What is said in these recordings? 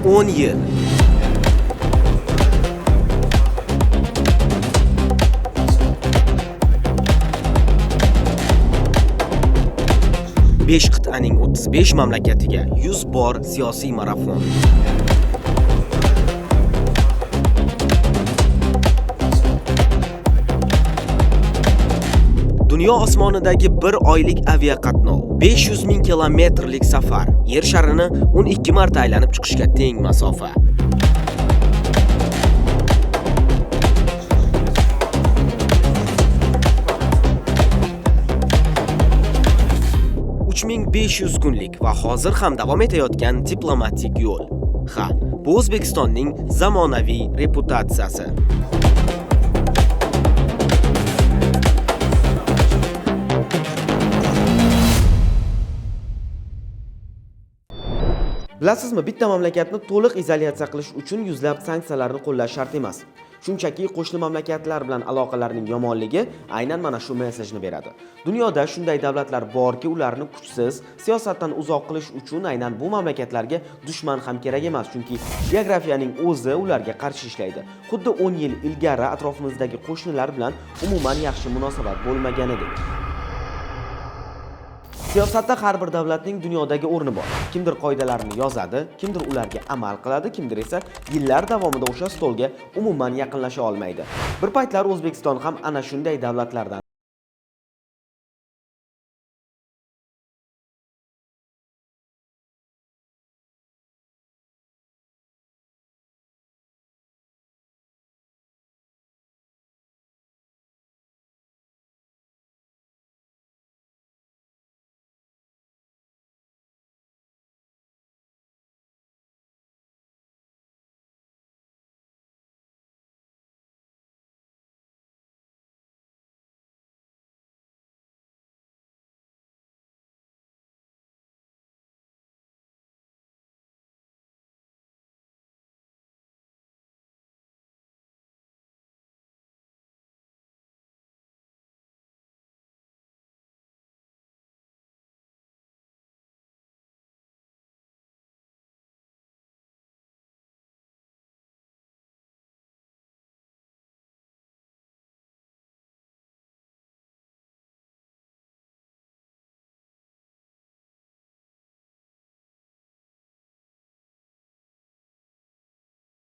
10 yil. Besh qit'aning 35 mamlakatiga 100 bor siyosiy marafon. Dunyo osmonidagi bir oylik aviaqatnov, 500 ming kilometrlik safar, Yer sharini 12 marta aylanib chiqishga teng masofa. ...3500 kunlik va hozir ham davom etayotgan diplomatik yo'l. Ha, bu O'zbekistonning zamonaviy reputatsiyasi. Bilasizmi, bitta mamlakatni to'liq izolyatsiya qilish uchun yuzlab sanksiyalarni qo'llash shart emas. Shunchaki qo'shni mamlakatlar bilan aloqalarning yomonligi aynan mana shu mesajni beradi. Dunyoda shunday davlatlar borki, ularni kuchsiz, siyosatdan uzoq qilish uchun aynan bu mamlakatlarga dushman ham kerak emas, chunki geografiyaning o'zi ularga qarshi ishlaydi. Xuddi 10 yil ilgari atrofimizdagi qo'shnilar bilan umuman yaxshi munosabat bo'lmaganidek. Siyosatda har bir davlatning dunyodagi o'rni bor. Kimdir qoidalarni yozadi, kimdir ularga amal qiladi, kimdir esa yillar davomida o'sha stolga umuman yaqinlasha olmaydi. Bir paytlar O'zbekiston ham ana shunday davlatlardan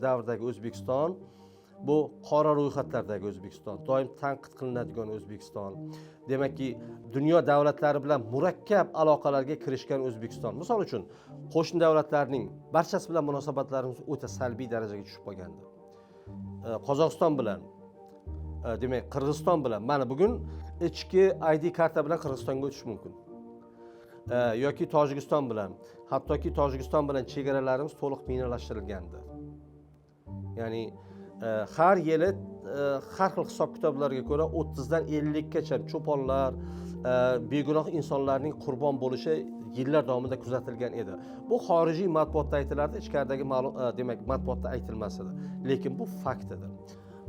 Davrdagi O'zbekiston bu qora ro'yxatlardagi O'zbekiston, doim tanqid qilinadigan O'zbekiston. Demakki, dunyo davlatlari bilan murakkab aloqalarga kirishgan O'zbekiston. Misol uchun, qo'shni davlatlarning barchasi bilan munosabatlarimiz o'ta salbiy darajaga tushib qolgandi. Qozog'iston bilan, demak, Qirg'iziston bilan mana bugun ichki ID karta bilan Qirg'izistonga o'tish mumkin. Yoki Tojikiston bilan, hattoki Tojikiston bilan chegaralarimiz to'liq minalashtirilgandi. Ya'ni har yili har xil hisob-kitoblarga ko'ra 30 dan 50 gacha cho'ponlar, begunoh insonlarning qurbon bo'lishi yillar davomida kuzatilgan edi. Bu xorijiy matbuotda aytilardi, ichkaridagi ma'lum, demak, matbuotda aytilmas edi. Lekin bu fakt edi.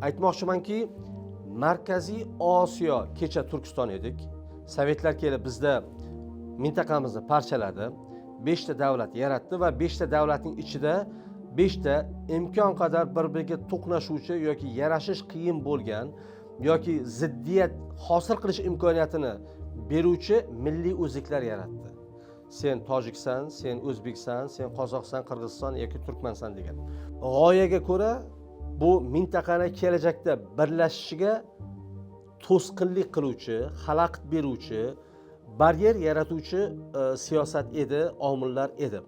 Aytmoqchimanki, Markaziy Osiyo kecha Turkiston edik. Sovetlar kelib bizda mintaqamizni parchaladi. 5 ta davlat yaratdi va 5 ta davlatning ichida 5 ta imkon qadar bir-biriga to'qnashuvchi yoki yarashish qiyin bo'lgan yoki ziddiyat hosil qilish imkoniyatini beruvchi milliy o'zliklar yaratdi. Sen tojiksan, sen o'zbeksan, sen qozoqsan, qirg'izsan yoki turkmansan degan. G'oyaga ko'ra bu mintaqani kelajakda birlashishiga to'sqinlik qiluvchi, xalaqit beruvchi, baryer yaratuvchi siyosat edi, omillar edi.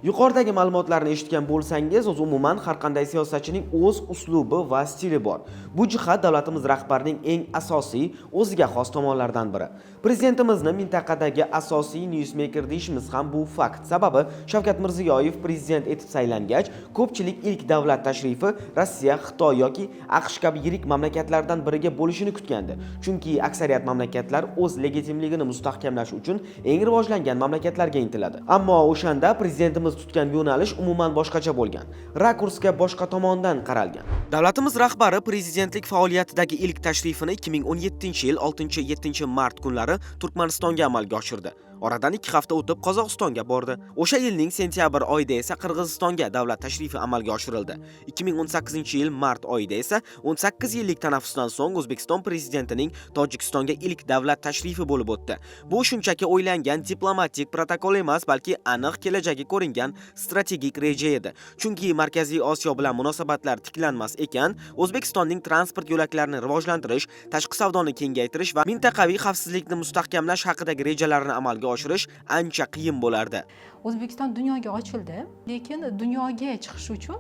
Yuqoridagi ma'lumotlarni eshitgan bo'lsangiz, o'zi umuman har qanday siyosatchining o'z uslubi va stili bor. Bu jihat davlatimiz rahbarining eng asosiy, o'ziga xos tomonlaridan biri. Prezidentimizni mintaqadagi asosiy newsmaker deyishimiz ham bu fakt. Sababi Shavkat Mirziyoyev prezident etib saylangach, ko'pchilik ilk davlat tashrifi Rossiya, Xitoy yoki AQSh kabi yirik mamlakatlardan biriga bo'lishini kutgandi. Chunki aksariyat mamlakatlar o'z legitimligini mustahkamlash uchun eng rivojlangan mamlakatlarga intiladi. Ammo o'shanda prezidentimiz tutgan yo'nalish umuman boshqacha bo'lgan. Rakursga boshqa tomondan qaralgan. Davlatimiz rahbari prezidentlik faoliyatidagi ilk tashrifini 2017-yil 6-7 mart kunlari Turkmanistonga amalga oshirdi. Oradan 2 hafta o'tib Qozog'istonga bordi. O'sha yilning sentyabr oyida esa Qirg'izistonga davlat tashrifi amalga oshirildi. 2018-yil mart oyida esa 18 yillik tanaffusdan so'ng O'zbekiston prezidentining Tojikistonga ilk davlat tashrifi bo'lib o'tdi. Bu shunchaki o'ylangan diplomatik protokol emas, balki aniq kelajagi ko'ringan strategik reja edi. Chunki Markaziy Osiyo bilan munosabatlar tiklanmas ekan, O'zbekistonning transport yo'laklarini rivojlantirish, tashqi savdoni kengaytirish va mintaqaviy xavfsizlikni mustahkamlash haqidagi rejalarini amalga oshirish ancha qiyin bo'lardi. O'zbekiston dunyoga ochildi, lekin dunyoga chiqish uchun,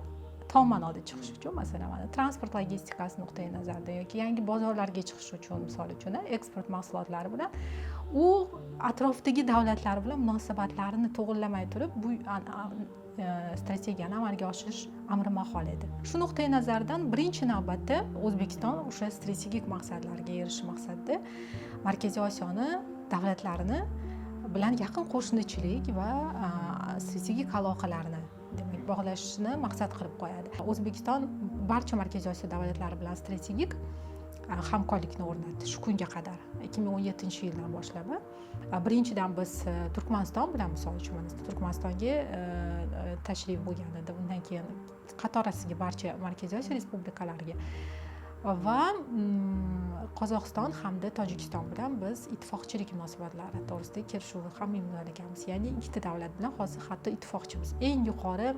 tom ma'noda chiqish uchun, masalan, mana transport logistikasi nuqtai nazaridan yoki yangi bozorlarga chiqish uchun, misol uchun, eksport mahsulotlari bilan u atrofdagi davlatlar bilan munosabatlarini to'g'irlamay turib bu strategiyani amalga oshirish amri mahol edi. Shu nuqtai nazardan birinchi navbatda O'zbekiston o'sha strategik maqsadlarga erishish maqsadida Markaziy Osiyoni davlatlarini bilan yaqin qo'shnichilik va strategik aloqalarni, demak, bog'lashni maqsad qilib qo'yadi. O'zbekiston barcha Markaziy Osiyo davlatlari bilan strategik hamkorlikni o'rnatdi shu kunga qadar, 2017-yildan boshlab. Birinchidan, biz Turkmaniston bilan, misol uchun, mana Turkmanistonga tashrif bo'lgan edi, undan keyin qatorasiga barcha Markaziy Osiyo respublikalariga va Qozog'iston hamda Tojikiston bilan biz ittifoqchilik munosabatlari to'g'risidagi kelishuvni ham imzolaganmiz. Ya'ni ikkita davlat bilan hozir hatto ittifoqchimiz. Eng yuqori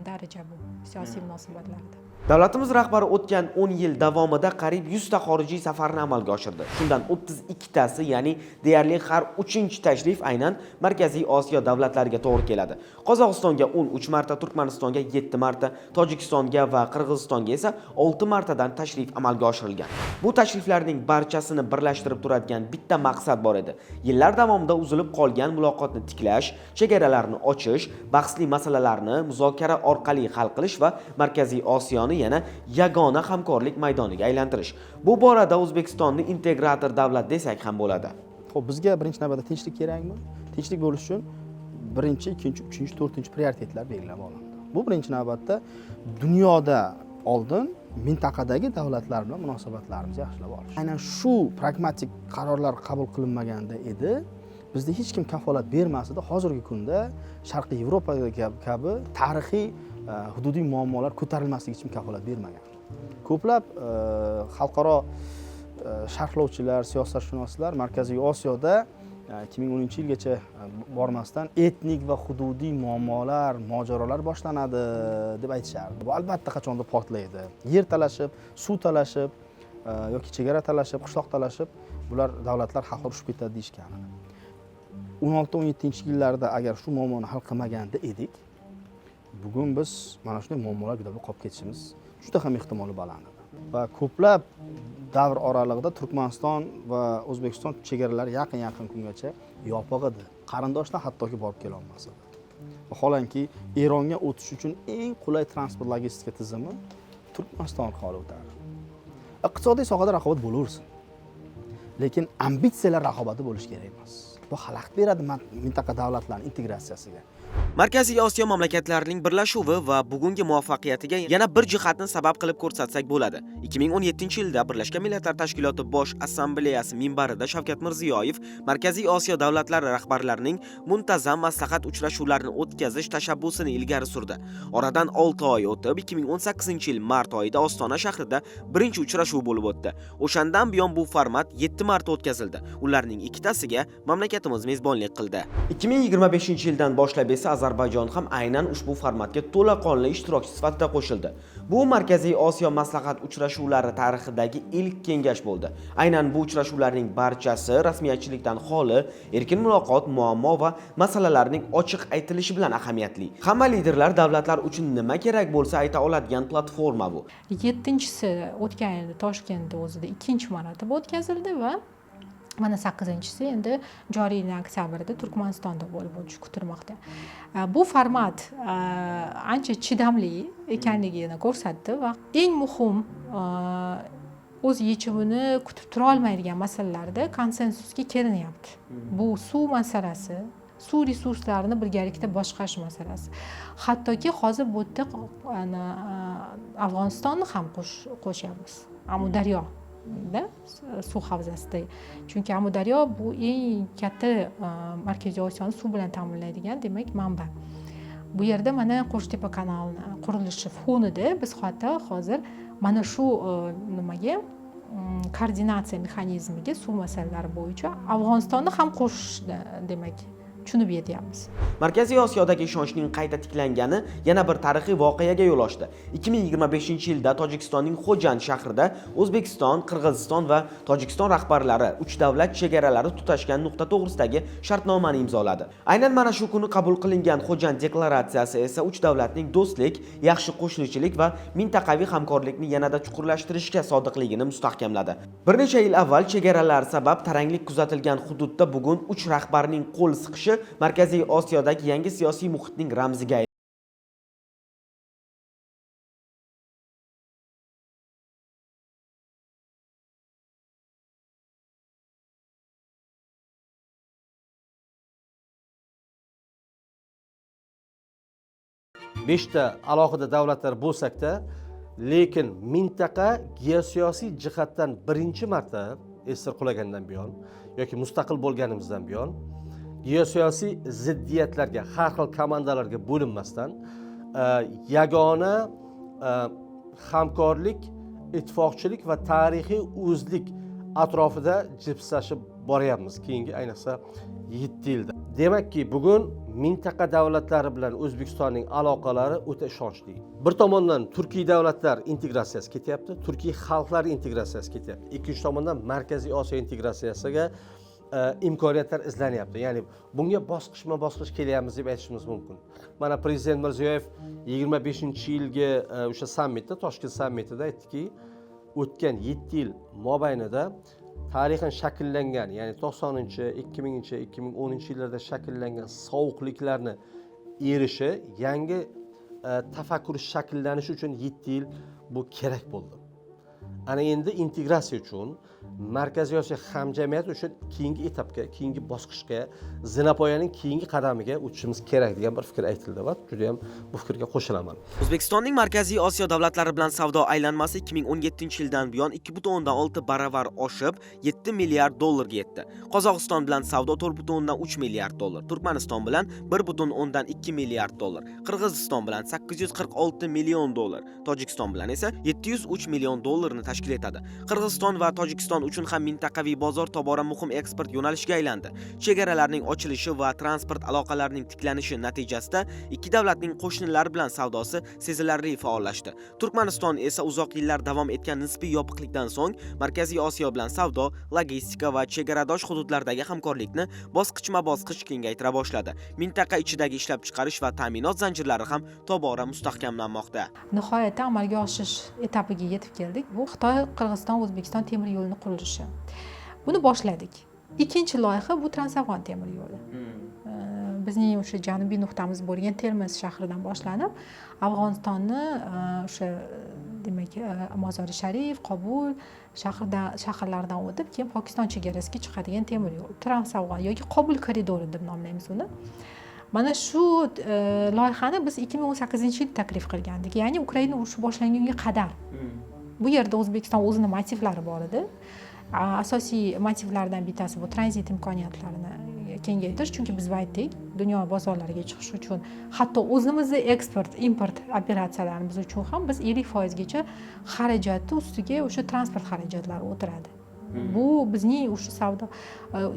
daraja bu siyosiy munosabatlarda. Davlatimiz rahbari o'tgan 10 yil davomida qariyb 100 ta xorijiy safarni amalga oshirdi. Shundan 32 tasi, ya'ni deyarli har 3 tashrif aynan Markaziy Osiyo davlatlariga to'g'ri keladi. Qozog'istonga 13 marta, Turkmanistonga 7 marta, Tojikistonga va Qirg'izistonga esa 6 martadan tashrif amalga oshirilgan. Bu tashriflarning barchasini birlashtirib turadigan bitta maqsad bor edi. Yillar davomida uzilib qolgan muloqotni tiklash, chegaralarni ochish, bahsli masalalarni muzokara orqali hal qilish va Markaziy Osiyoni yana yagona hamkorlik maydoniga aylantirish. Bu borada O'zbekistonni integrator davlat desak ham bo'ladi. Xo'p, bizga birinchi navbatda tinchlik kerakmi? Tinchlik bo'lishi uchun birinchi, ikkinchi, uchinchi, to'rtinchi prioritetlar belgilab olindi. Bu birinchi navbatda dunyoda oldin mintaqadagi davlatlar bilan munosabatlarimizni yaxshilab olish. Aynan shu pragmatik qarorlar qabul qilinmaganda edi, bizda hech kim kafolat bermas edi. Hozirgi kunda Sharqiy Yevropa kabi tarixiy hududiy muammolar ko'tarilmasligiga hech kim kafolat bermagan. Ko'plab xalqaro sharhlovchilar, siyosatshunoslar Markaziy Osiyoda 2010-yilgacha bormasdan etnik va hududiy muammolar, mojarolar boshlanadi deb aytishardi. Bu albatta qachondir portlaydi. Yer talashib, suv talashib yoki chegara talashib, qishloq talashib, bular davlatlar hali urushib ketadi deyishgan. 16-17 yillarda agar shu muammoni hal qilmaganda edik, bugun biz mana shunday muammolar girdobida qolib ketishimiz juda ham ehtimoli baland edi. Va ko'plab davr oralig'ida Turkmaniston va O'zbekiston chegaralari yaqin-yaqin kungacha yopiq edi. Qarindoshlar hattoki borib kela olmas edi. Vaholanki, Eronga o'tish uchun eng qulay transport logistika tizimi Turkmaniston orqali o'tadi. Iqtisodiy sohada raqobat bo'laversin. Lekin ambitsiyalar raqobati bo'lishi kerak emas. Bu xalaqit beradi mintaqa davlatlarining integratsiyasiga. Markaziy Osiyo mamlakatlarining birlashuvi va bugungi muvaffaqiyatiga yana bir jihatni sabab qilib ko'rsatsak bo'ladi. 2017-yilda Birlashgan Millatlar Tashkiloti Bosh Assambleyasi minbarida Shavkat Mirziyoyev Markaziy Osiyo davlatlari rahbarlarining muntazam maslahat uchrashuvlarini o'tkazish tashabbusini ilgari surdi. Oradan 6 oy o'tib, 2018-yil mart oyida Ostona shahrida birinchi uchrashuv bo'lib o'tdi. O'shandan buyon bu format 7 marta o'tkazildi. Ularning ikkitasiga mamlakatimiz mezbonlik qildi. 2025-yildan boshlab esa Ozarbayjon ham aynan ushbu formatga to'laqonli ishtirokchi sifatida qo'shildi. Bu Markaziy Osiyo maslahat uchrashuvlari tarixidagi ilk kengash bo'ldi. Aynan bu uchrashuvlarning barchasi rasmiyatchilikdan xoli, erkin muloqot, muammo va masalalarning ochiq aytilishi bilan ahamiyatli. Hamma liderlar davlatlar uchun nima kerak bo'lsa ayta oladigan platforma bu. Yettinchisi o'tgan yilda Toshkentda o'zida ikkinchi marotaba o'tkazildi va mana sakkizinchisi endi joriy yilning oktyabrida Turkmanistonda bo'lib o'tishi kutilmoqda. Bu format ancha chidamli ekanligini ko'rsatdi va eng muhim o'z yechimini kutib tura olmaydigan masalalarda konsensusga kelinyapti. Bu suv masalasi, suv resurslarini birgalikda boshqarish masalasi. Hattoki hozir bu yerda ana, Afg'onistonni ham qo'shyapmiz, Amudaryo. da suv havzasida. Chunki Amudaryo bu eng katta Markaziy Osiyoni suv bilan ta'minlaydigan, demak, manba. Bu yerda mana Qo'shtepa kanalini qurilishi fonida biz hatto hozir mana shu nimaga, koordinatsiya mexanizmiga suv masalalari bo'yicha Afg'onistonni ham qo'shishni, demak, tushunib yetyapmiz. Markaziy Osiyodagi ishonchning qayta tiklangani yana bir tarixiy voqeaga yo'l ochdi. 2025 yilda Tojikistonning Xo'jand shahrida O'zbekiston, Qirg'iziston va Tojikiston rahbarlari uch davlat chegaralari tutashgan nuqta to'g'risidagi shartnomani imzoladi. Aynan mana shu kuni qabul qilingan Xo'jand deklaratsiyasi esa uch davlatning do'stlik, yaxshi qo'shnichilik va mintaqaviy hamkorlikni yanada chuqurlashtirishga sodiqligini mustahkamladi. Bir necha yil avval chegaralar sabab taranglik kuzatilgan hududda bugun uch rahbarning qo'l siqishi Markaziy Osiyodagi yangi siyosiy muhitning ramziga Beshta alohida davlatlar bo'lsakda, lekin mintaqa geosiyosiy jihatdan birinchi marta SSSR qulagandan buyon yoki mustaqil bo'lganimizdan buyon geosiyosiy ziddiyatlarga, har xil komandalarga bo'linmasdan yagona hamkorlik, ittifoqchilik va tarixiy o'zlik atrofida jipslashib boryapmiz keyingi, ayniqsa, 7 yilda. Demakki, bugun mintaqa davlatlari bilan O'zbekistonning aloqalari o'ta ishonchli. Bir tomondan turkiy davlatlar integratsiyasi ketyapti, turkiy xalqlar integratsiyasi ketyapti, ikkinchi tomondan Markaziy Osiyo integratsiyasiga imkoniyatlar izlanyapti. Ya'ni bunga bosqichma bosqich kelyapmiz deb aytishimiz mumkin. Mana prezident Mirziyoyev 25-yilgi o'sha sammitda, Toshkent sammitida aytdiki, o'tgan 7 yil mobaynida tarixan shakllangan, ya'ni 90-, 2000-, 2010-yillarda shakllangan sovuqliklarni erishi, yangi tafakkur shakllanishi uchun 7 yil bu kerak bo'ldi. Ana endi integratsiya uchun, Markaziy Osiyo hamjamiyati uchun keyingi etapga, keyingi bosqichga, zinapoyaning keyingi qadamiga o'tishimiz kerak degan bir fikr aytildi va judayam bu fikrga qo'shilaman. O'zbekistonning Markaziy Osiyo davlatlari bilan savdo aylanmasi 2017 yildan buyon 2,6 baravar oshib, 7 milliard dollarga yetdi. Qozog'iston bilan savdo 4,3 milliard dollar, Turkmaniston bilan 1,2 milliard dollar, Qirg'iziston bilan 846 million dollar, Tojikiston bilan esa 703 million dollarni tashkil etadi. Qirg'iziston va Tojikiston uchun ham mintaqaviy bozor tobora muhim eksport yo'nalishiga aylandi. Chegaralarning ochilishi va transport aloqalarining tiklanishi natijasida ikki davlatning qo'shnilar bilan savdosi sezilarli faollashdi. Turkmaniston esa uzoq yillar davom etgan nisbiy yopiqlikdan so'ng Markaziy Osiyo bilan savdo, logistika va chegaradosh hududlardagi hamkorlikni bosqichma-bosqich kengaytira boshladi. Mintaqa ichidagi ishlab chiqarish va ta'minot zanjirlari ham tobora mustahkamlanmoqda. Nihoyatda amalga oshirish etapiga yetib keldik. Bu Xitoy, Qirg'iziston, O'zbekiston temir yo'lini qurilishi. Buni boshladik. Ikkinchi loyiha bu Transafg'on temir yo'li. Bizning o'sha janubiy nuqtamiz bo'lgan Termiz shahridan boshlanib, Afg'onistonni o'sha, demak, Mozori Sharif, Qobul shaharlaridan o'tib, keyin Pokiston chegarasiga chiqadigan temir yo'l, Transafg'on yoki Qobul koridori deb nomlaymiz uni. Mana shu loyihani biz 2018-yil taklif qilgandik, ya'ni Ukraina urushi boshlangunga qadar. Bu yerda O'zbekiston o'zini motivlari bor edi. Asosiy motivlardan bittasi bu tranzit imkoniyatlarini kengaytirish, chunki biz aytdik, dunyo bozorlariga chiqish uchun, hatto o'zimizni eksport import operatsiyalarimiz uchun ham biz 50 foizgacha xarajatni ustiga o'sha transport xarajatlari o'tiradi. Bu bizning o'sha savdo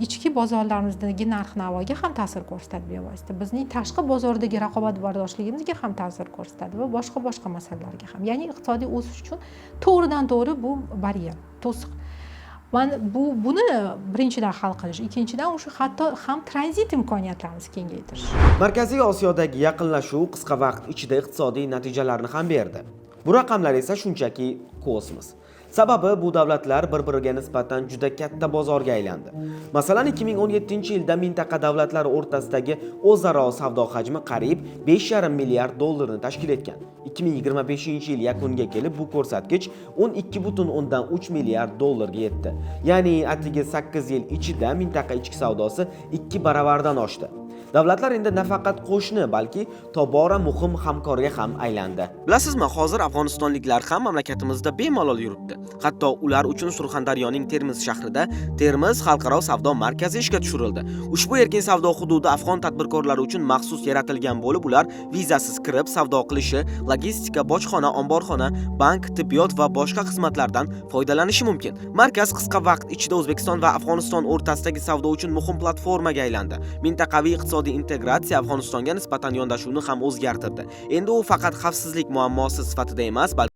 ichki bozorlarimizdagi narx navoga ham ta'sir ko'rsatadi, bevosita bizning tashqi bozordagi raqobatbardoshligimizga ham ta'sir ko'rsatadi va boshqa boshqa masalalarga ham. Ya'ni iqtisodiy o'sish uchun to'g'ridan to'g'ri bu baryer, to'siq. Man buni birinchidan hal qilish, ikkinchidan o'sha hatto ham tranzit imkoniyatlarimizni kengaytirish. Markaziy Osiyodagi yaqinlashuv qisqa vaqt ichida iqtisodiy natijalarni ham berdi. Bu raqamlar esa shunchaki kosmos. Sababi bu davlatlar bir-biriga nisbatan juda katta bozorga aylandi. Masalan, 2017 yilda mintaqa davlatlari o'rtasidagi o'zaro savdo hajmi qariyb 5,5 milliard dollarni tashkil etgan. 2025 yil yakuniga kelib bu ko'rsatkich 12,3 milliard dollarga yetdi. Ya'ni atigi 8 yil ichida mintaqa ichki savdosi 2 baravardan oshdi. Davlatlar endi nafaqat qo'shni, balki tobora muhim hamkorga ham aylandi. Bilasizmi, hozir afg'onistonliklar ham mamlakatimizda bemalol yuribdi. Hatto ular uchun Surxondaryoning Termiz shahrida Termiz xalqaro savdo markazi ishga tushirildi. Ushbu erkin savdo hududi afg'on tadbirkorlari uchun maxsus yaratilgan bo'lib, ular vizasiz kirib savdo qilishi, logistika, bojxona, omborxona, bank, tibbiyot va boshqa xizmatlardan foydalanishi mumkin. Markaz qisqa vaqt ichida O'zbekiston va Afg'oniston o'rtasidagi savdo uchun muhim platformaga aylandi. Mintaqaviy iqtisodiy integratsiya Afg'onistonga nisbatan yondashuvni ham o'zgartirdi. Endi u faqat xavfsizlik muammosi sifatida emas, balki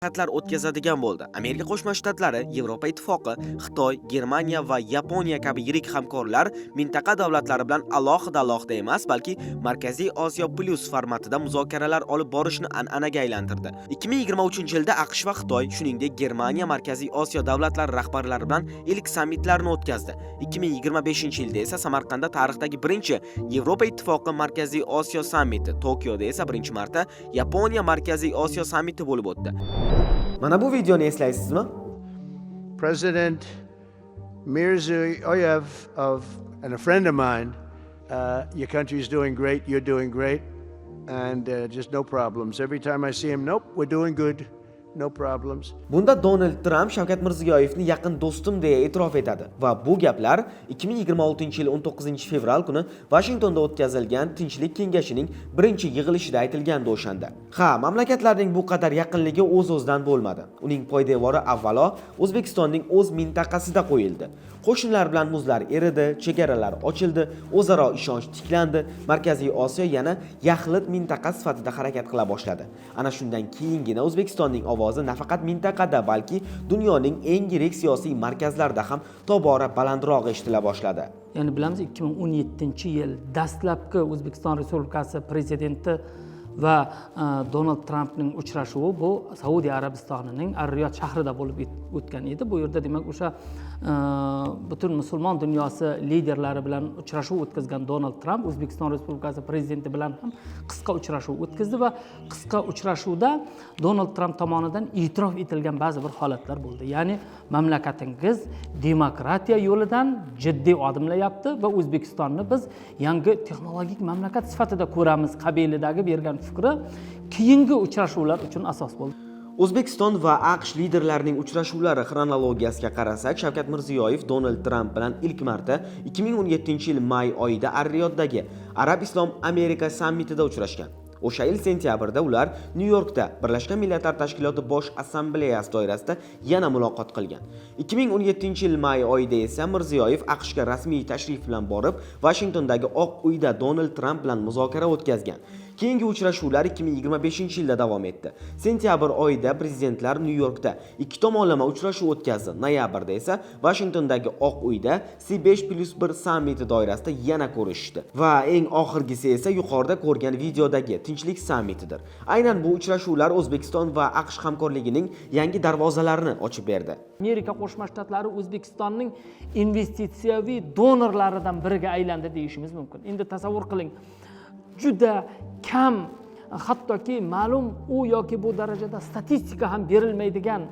xatlar o'tkazadigan bo'ldi. Amerika Qo'shma Shtatlari, Yevropa Ittifoqi, Xitoy, Germaniya va Yaponiya kabi yirik hamkorlar mintaqa davlatlari bilan alohida-alohida emas, balki Markaziy Osiyo Plus formatida muzokaralar olib borishni an'anaga aylantirdi. 2023-yilda AQSh va Xitoy, shuningdek Germaniya Markaziy Osiyo davlatlari rahbarlari bilan ilk sammitlarni o'tkazdi. 2025-yilda esa Samarqandda tarixdagi birinchi Yevropa Ittifoqi Markaziy Osiyo sammiti, Tokioda esa birinchi marta Yaponiya Markaziy Osiyo sammiti bo'lib o'tdi. Mana bu videoni eslaysizmi? President Mirziyoyev of and a friend of mine, your country's doing great, you're doing great, and just no problems. Every time I see him, nope, we're doing good, no problems. Bunda Donald Tramp Shavkat Mirziyoyevni yaqin do'stim deya e'tirof etadi va bu gaplar 2026-yil 19-fevral kuni Vashingtonda o'tkazilgan Tinchlik kengashining birinchi yig'ilishida aytilgandi o'shanda. Ha, mamlakatlarning bu qadar yaqinligi o'z-o'zidan bo'lmadi. Uning poydevori avvalo O'zbekistonning o'z mintaqasida qo'yildi. Qo'shnilar bilan muzlar eridi, chegaralar ochildi, o'zaro ishonch tiklandi, Markaziy Osiyo yana yaxlit mintaqa sifatida harakat qila boshladi. Ana shundan keyingina O'zbekistonning ovozi nafaqat mintaqada, balki dunyoning eng yirik siyosiy markazlarida ham tobora balandroq eshitila boshladi. Ya'ni bilamiz, 2017-yil dastlabki O'zbekiston Respublikasi prezidenti va Donald Trampning uchrashuvi bu Saudiya Arabistonining Ar-Riyod shahrida bo'lib o'tgan edi. Bu yerda, demak, o'sha butun musulmon dunyosi liderlari bilan uchrashuv o'tkazgan Donald Tramp O'zbekiston Respublikasi prezidenti bilan ham qisqa uchrashuv o'tkazdi va qisqa uchrashuvda Donald Tramp tomonidan e'tirof etilgan ba'zi bir holatlar bo'ldi. Ya'ni mamlakatingiz demokratiya yo'lidan jiddiy odimlayapti va O'zbekistonni biz yangi texnologik mamlakat sifatida ko'ramiz qabilidagi bergan fikri keyingi uchrashuvlar uchun asos bo'ldi. O'zbekiston va AQSh liderlarining uchrashuvlari xronologiyasiga qarasak, Shavkat Mirziyoyev Donald Tramp bilan ilk marta 2017-yil may oyida Ar-Riyoddagi Arab Islom Amerika sammitida uchrashgan. O'sha yil sentyabrda ular Nyu-Yorkda Birlashgan Millatlar Tashkiloti Bosh Assambleyasi doirasida yana muloqot qilgan. 2017-yil may oyida esa Mirziyoyev AQShga rasmiy tashrif bilan borib, Vashingtondagi Oq Uyda Donald Tramp bilan muzokara o'tkazgan. Keyingi uchrashuvlar 2025-yilda davom etdi. Sentyabr oyida prezidentlar Nyu-Yorkda ikki tomonlama uchrashuv o'tkazdi. Noyabrda esa Vashingtondagi Oq Uyda C5+1 sammiti doirasida yana ko'rishishdi. Va eng oxirgisi esa yuqorida ko'rgan videodagi Tinchlik sammitidir. Aynan bu uchrashuvlar O'zbekiston va AQSh hamkorligining yangi darvozalarini ochib berdi. Amerika Qo'shma Shtatlari O'zbekistonning investitsiyaviy donorlaridan biriga aylandi deyishimiz mumkin. Endi tasavvur qiling, juda kam, hattoki ma'lum u yoki bu darajada statistika ham berilmaydigan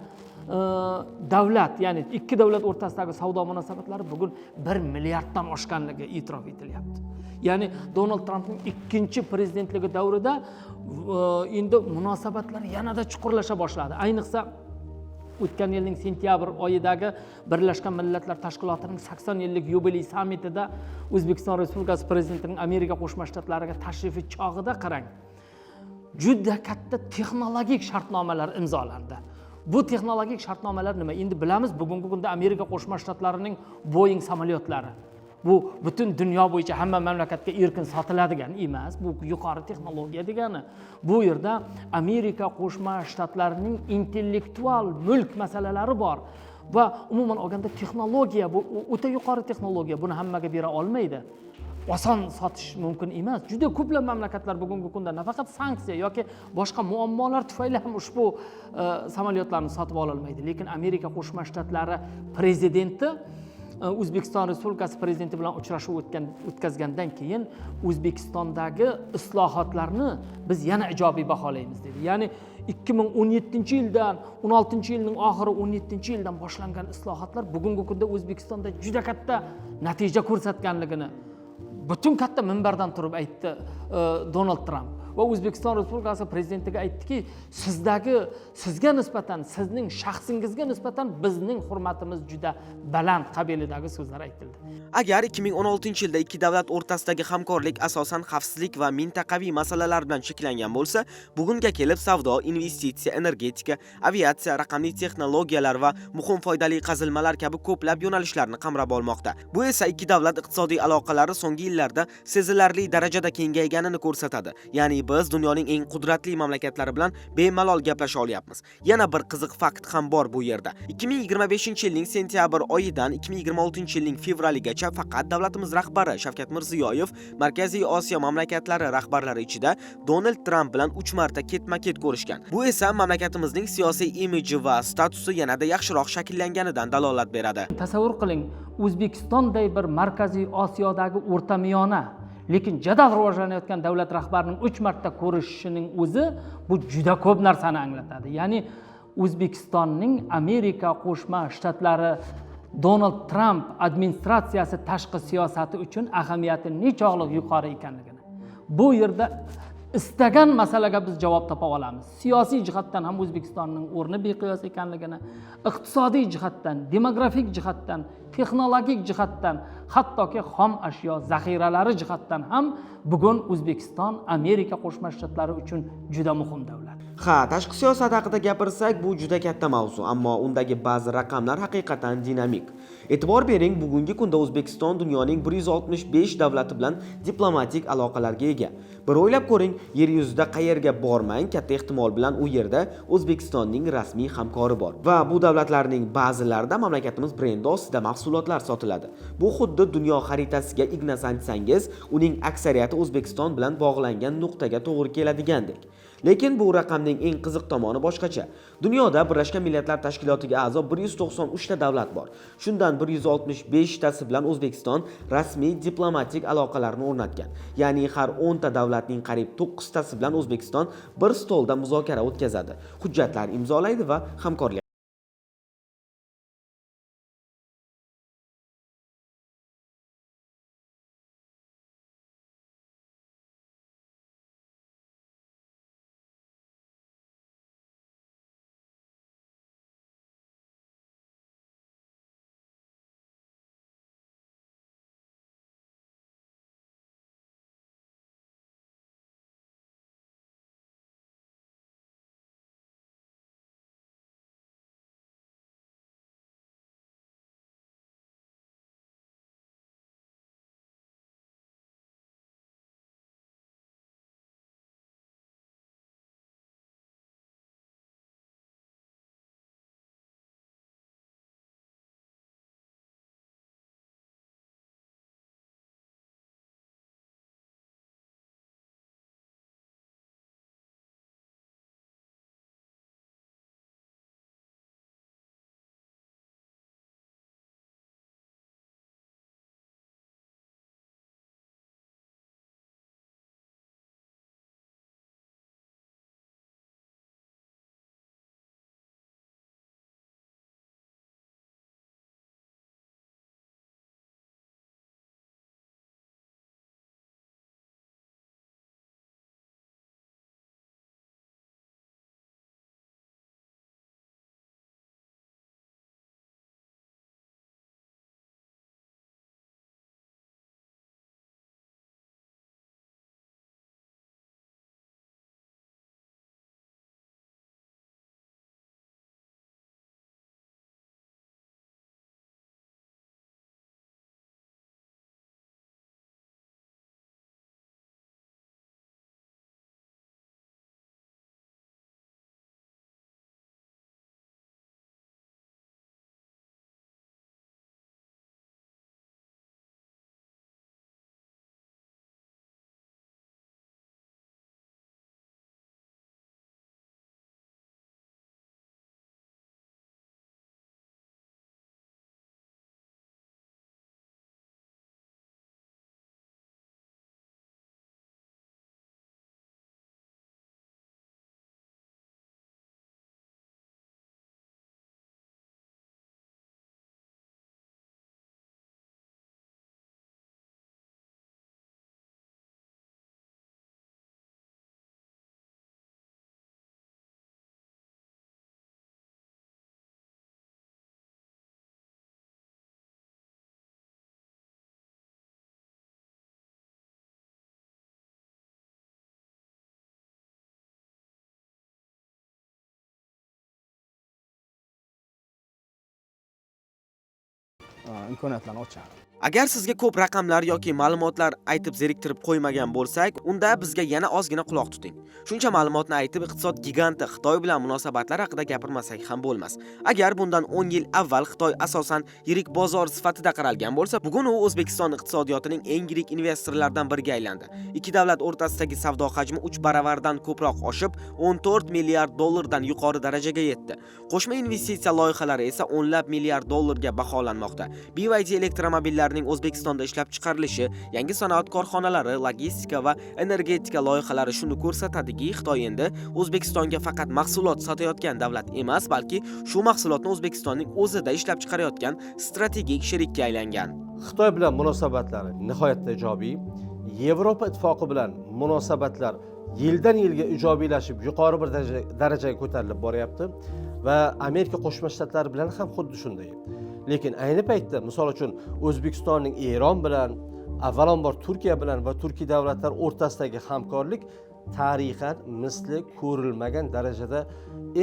davlat, ya'ni ikki davlat o'rtasidagi savdo munosabatlari bugun 1 milliarddan oshganligi e'tirof etilyapti. Ya'ni Donald Trampning ikkinchi prezidentligi davrida endi munosabatlar yanada chuqurlasha boshladi. Ayniqsa o'tgan yilning sentyabr oyidagi Birlashgan Millatlar Tashkilotining 80 yillik yubiley sammitida O'zbekiston Respublikasi prezidentining Amerika Qo'shma Shtatlariga tashrifi chog'ida, qarang, juda katta texnologik shartnomalar imzolandi. Bu texnologik shartnomalar nima? Endi bilamiz, bugungi kunda Amerika Qo'shma Shtatlarining Boeing samolyotlari bu butun dunyo bo'yicha hamma mamlakatga erkin sotiladigan emas. Bu yuqori texnologiya degani. Bu yerda Amerika Qo'shma Shtatlarining intellektual mulk masalalari bor va umuman olganda texnologiya, bu o'ta yuqori texnologiya, buni hammaga bera olmaydi. oson sotish mumkin emas. Juda ko'plab mamlakatlar bugungi kunda nafaqat sanksiya yoki boshqa muammolar tufayli ham ushbu samolyotlarni sotib ololmaydi. Lekin Amerika Qo'shma Shtatlari prezidenti O'zbekiston Respublikasi prezidenti bilan uchrashuv o'tkazgandan keyin O'zbekistondagi islohotlarni biz yana ijobiy baholaymiz dedi. Ya'ni 2017-yildan, 16-yilning oxiri 17-yildan boshlangan islohotlar bugungi kunda O'zbekistonda juda katta natija ko'rsatganligini butun katta minbardan turib aytdi Donald Tramp. Va O'zbekiston Respublikasi prezidentiga aytdiki, sizga nisbatan, sizning shaxsingizga nisbatan bizning hurmatimiz juda baland qabilidagi so'zlar aytildi. Agar 2016-yilda ikki davlat o'rtasidagi hamkorlik asosan xavfsizlik va mintaqaviy masalalar bilan cheklangan bo'lsa, bugunga kelib savdo, investitsiya, energetika, aviatsiya, raqamli texnologiyalar va muhim foydali qazilmalar kabi ko'plab yo'nalishlarni qamrab olmoqda. Bu esa ikki davlat iqtisodiy aloqalari so'nggi yillarda sezilarli darajada kengayganini ko'rsatadi. Ya'ni biz dunyoning eng qudratli mamlakatlari bilan bemalol gaplasha olyapmiz. Yana bir qiziq fakt ham bor bu yerda. 2025-yilning sentyabr oyidan 2026-yilning fevraligacha faqat davlatimiz rahbari Shavkat Mirziyoyev Markaziy Osiyo mamlakatlari rahbarlari ichida Donald Tramp bilan 3 marta ketma-ket ko'rishgan. Bu esa mamlakatimizning siyosiy imiji va statusi yanada yaxshiroq shakllanganidan dalolat beradi. Tasavvur qiling, O'zbekistonday bir Markaziy Osiyodagi o'rtamiyona, lekin jadal rivojlanayotgan davlat rahbarining 3 marta ko'rishishining o'zi bu juda ko'p narsani anglatadi. Ya'ni O'zbekistonning Amerika Qo'shma Shtatlari Donald Tramp administratsiyasi tashqi siyosati uchun ahamiyati nechog'liq yuqori ekanligini. Bu yerda istagan masalaga biz javob topa olamiz. Siyosiy jihatdan ham O'zbekistonning o'rni beqiyos ekanligini, iqtisodiy jihatdan, demografik jihatdan, texnologik jihatdan, hattoki xom ashyo zaxiralari jihatdan ham bugun O'zbekiston Amerika Qo'shma Shtatlari uchun juda muhim davlat. Ha, tashqi siyosat haqida gapirsak, bu juda katta mavzu, ammo undagi ba'zi raqamlar haqiqatan dinamik. E'tibor bering, bugungi kunda O'zbekiston dunyoning 165 davlati bilan diplomatik aloqalarga ega. Bir o'ylab ko'ring, yer yuzida qayerga bormang, katta ehtimol bilan u yerda O'zbekistonning rasmiy hamkori bor. Va bu davlatlarning ba'zilarida mamlakatimiz brendi ostida mahsulotlar sotiladi. Bu xuddi dunyo xaritasiga igna sanchsangiz, uning aksariyati O'zbekiston bilan bog'langan nuqtaga to'g'ri keladigandek. Lekin bu raqamning eng qiziq tomoni boshqacha. Dunyoda Birlashgan Millatlar Tashkilotiga a'zo 193 ta davlat bor. Shundan 165 tasi bilan O'zbekiston rasmiy diplomatik aloqalarni o'rnatgan. Ya'ni har 10 ta davlatning qariyb 9 tasi bilan O'zbekiston bir stolda muzokara o'tkazadi, hujjatlar imzolaydi va hamkorlik imkoniyatlarni ochadi. Agar sizga ko'p raqamlar yoki ma'lumotlar aytib zeriktirib qo'ymagan bo'lsak, unda bizga yana ozgina quloq tuting. Shuncha ma'lumotni aytib, iqtisod giganti Xitoy bilan munosabatlar haqida gapirmasak ham bo'lmas. Agar bundan 10 yil avval Xitoy asosan yirik bozor sifatida qaralgan bo'lsa, bugun u O'zbekiston iqtisodiyotining eng yirik investorlaridan biriga aylandi. Ikki davlat o'rtasidagi savdo hajmi 3 baravardan ko'proq oshib, 14 milliard dollardan yuqori darajaga yetdi. Qo'shma investitsiya loyihalari esa o'nlab milliard dollarga baholanmoqda. BYD elektromobillarining O'zbekistonda ishlab chiqarilishi, yangi sanoat korxonalari, logistika va energetika loyihalari shuni ko'rsatadiki, Xitoy endi O'zbekistonga faqat mahsulot sotayotgan davlat emas, balki shu mahsulotni O'zbekistonning o'zida ishlab chiqarayotgan strategik sherikka aylangan. Xitoy bilan munosabatlari nihoyatda ijobiy. Yevropa Ittifoqi bilan munosabatlar yildan yilga ijobiylashib, yuqori bir darajaga ko'tarilib boryapti va Amerika Qo'shma Shtatlari bilan ham xuddi shunday. Lekin ayni paytda, misol uchun, O'zbekistonning Eron bilan, avvalambor Turkiya bilan va turkiy davlatlar o'rtasidagi hamkorlik tarixan misli ko'rilmagan darajada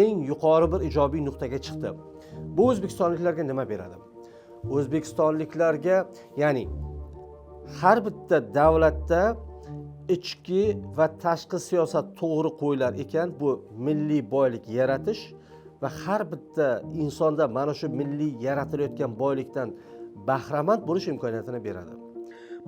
eng yuqori bir ijobiy nuqtaga chiqdi. Bu o'zbekistonliklarga nima beradi? O'zbekistonliklarga, ya'ni har bitta davlatda ichki va tashqi siyosat to'g'ri qo'yilar ekan, bu milliy boylik yaratish va har bitta insonda mana shu milliy yaratilayotgan boylikdan bahramand bo'lish imkoniyatini beradi.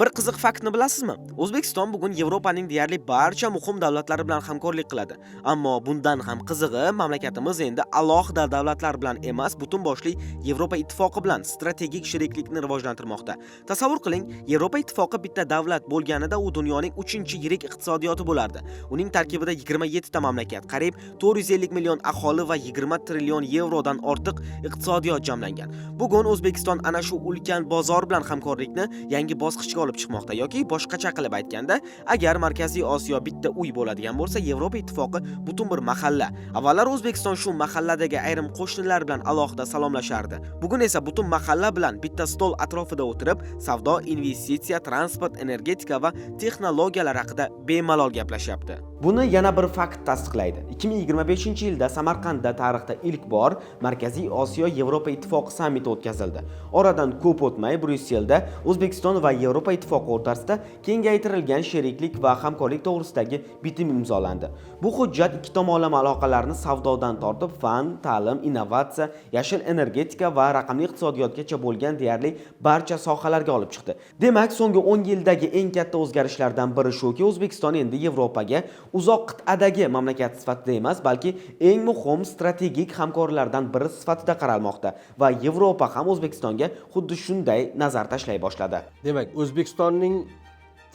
Bir qiziq faktni bilasizmi? O'zbekiston bugun Yevropaning deyarli barcha muhim davlatlari bilan hamkorlik qiladi. Ammo bundan ham qizig'i, mamlakatimiz endi alohida davlatlar bilan emas, butun boshli Yevropa Ittifoqi bilan strategik sheriklikni rivojlantirmoqda. Tasavvur qiling, Yevropa Ittifoqi bitta davlat bo'lganida u dunyoning 3-yirik iqtisodiyoti bo'lardi. Uning tarkibida 27 ta mamlakat, qariyb 450 million aholi va 20 trillion yevrodan ortiq iqtisodiyot jamlangan. Bugun O'zbekiston ana shu ulkan bozor bilan hamkorlikni yangi bosqichga olib chiqmoqda yoki boshqacha qilib aytganda, agar Markaziy Osiyo bitta uy bo'ladigan bo'lsa, Yevropa Ittifoqi butun bir mahalla. Avvallar O'zbekiston shu mahalladagi ayrim qo'shnilar bilan alohida salomlashardi. Bugun esa butun mahalla bilan bitta stol atrofida o'tirib, savdo, investitsiya, transport, energetika va texnologiyalar haqida bemalol gaplashyapti. Buni yana bir fakt tasdiqlaydi. 2025-yilda Samarqandda tarixda ilk bor Markaziy Osiyo Yevropa Ittifoqi sammiti o'tkazildi. Oradan ko'p o'tmay Bryusselda O'zbekiston va Yevropa Ittifoqi o'rtasida kengaytirilgan sheriklik va hamkorlik to'g'risidagi bitim imzolandi. Bu hujjat ikki tomonlama aloqalarni savdodan tortib fan, ta'lim, innovatsiya, yashil energetika va raqamli iqtisodiyotgacha bo'lgan deyarli barcha sohalarga olib chiqdi. Demak, so'nggi 10 yildagi eng katta o'zgarishlardan biri shuki, O'zbekiston endi Yevropaga uzoq qit'adagi mamlakat sifatida emas, balki eng muhim strategik hamkorlardan biri sifatida qaralmoqda va Yevropa ham O'zbekistonga xuddi shunday nazar tashlay boshladi. Demak, O'zbekistonning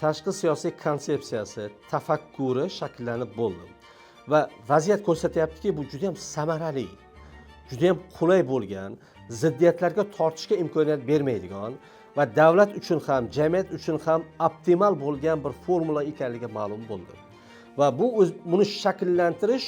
tashqi siyosiy konsepsiyasi, tafakkuri shakllanib bo'ldi va vaziyat ko'rsatyaptiki, bu juda ham samarali, juda ham qulay bo'lgan, ziddiyatlarga tortishga imkoniyat bermaydigan va davlat uchun ham, jamiyat uchun ham optimal bo'lgan bir formula ekanligi ma'lum bo'ldi. Va buni shakllantirish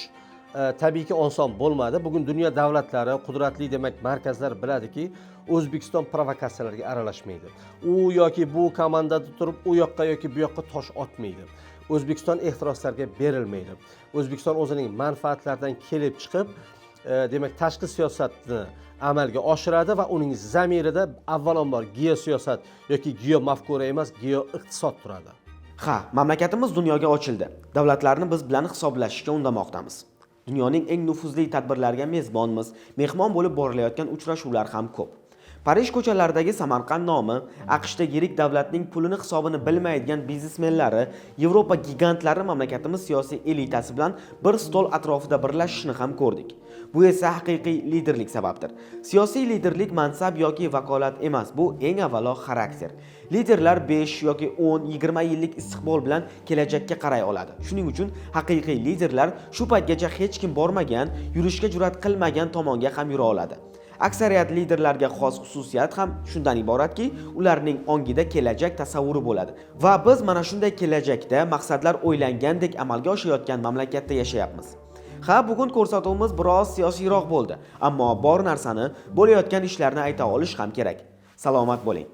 tabiiyki oson bo'lmadi. Bugun dunyo davlatlari, qudratli, demak, markazlar biladiki, O'zbekiston provokatsiyalarga aralashmaydi. U yoki bu komandada turib, u yoqqa yoki bu yoqqa tosh otmaydi. O'zbekiston ehtiroslarga berilmaydi. O'zbekiston o'zining manfaatlaridan kelib chiqib, demak, tashqi siyosatni amalga oshiradi va uning zamirida avvalambor geosiyosat yoki geomafkura emas, geoiqtisod turadi. Ha, mamlakatimiz dunyoga ochildi. Davlatlarni biz bilan hisoblashishga undamoqdamiz. Dunyoning eng nufuzli tadbirlariga mezbonmiz. Mehmon bo'lib borilayotgan uchrashuvlar ham ko'p. Parij ko'chalaridagi Samarqand nomi, AQShda yirik davlatning pulini hisobini bilmaydigan biznesmenlari, Yevropa gigantlari mamlakatimiz siyosiy elitasi bilan bir stol atrofida birlashishini ham ko'rdik. Bu esa haqiqiy liderlik sababdir. Siyosiy liderlik mansab yoki vakolat emas, bu eng avvalo xarakter. Liderlar 5 yoki 10, 20 yillik istiqbol bilan kelajakka qaray oladi. Shuning uchun haqiqiy liderlar shu paytgacha hech kim bormagan, yurishga jur'at qilmagan tomonga ham yura oladi. Aksariyat liderlarga xos xususiyat ham shundan iboratki, ularning ongida kelajak tasavvuri bo'ladi. Va biz mana shunday kelajakda maqsadlar o'ylangandek amalga oshayotgan mamlakatda yashayapmiz. Ha, bugun ko'rsatuvimiz biroz siyosiyroq bo'ldi, ammo bor narsani, bo'layotgan ishlarni ayta olish ham kerak. Salomat bo'ling.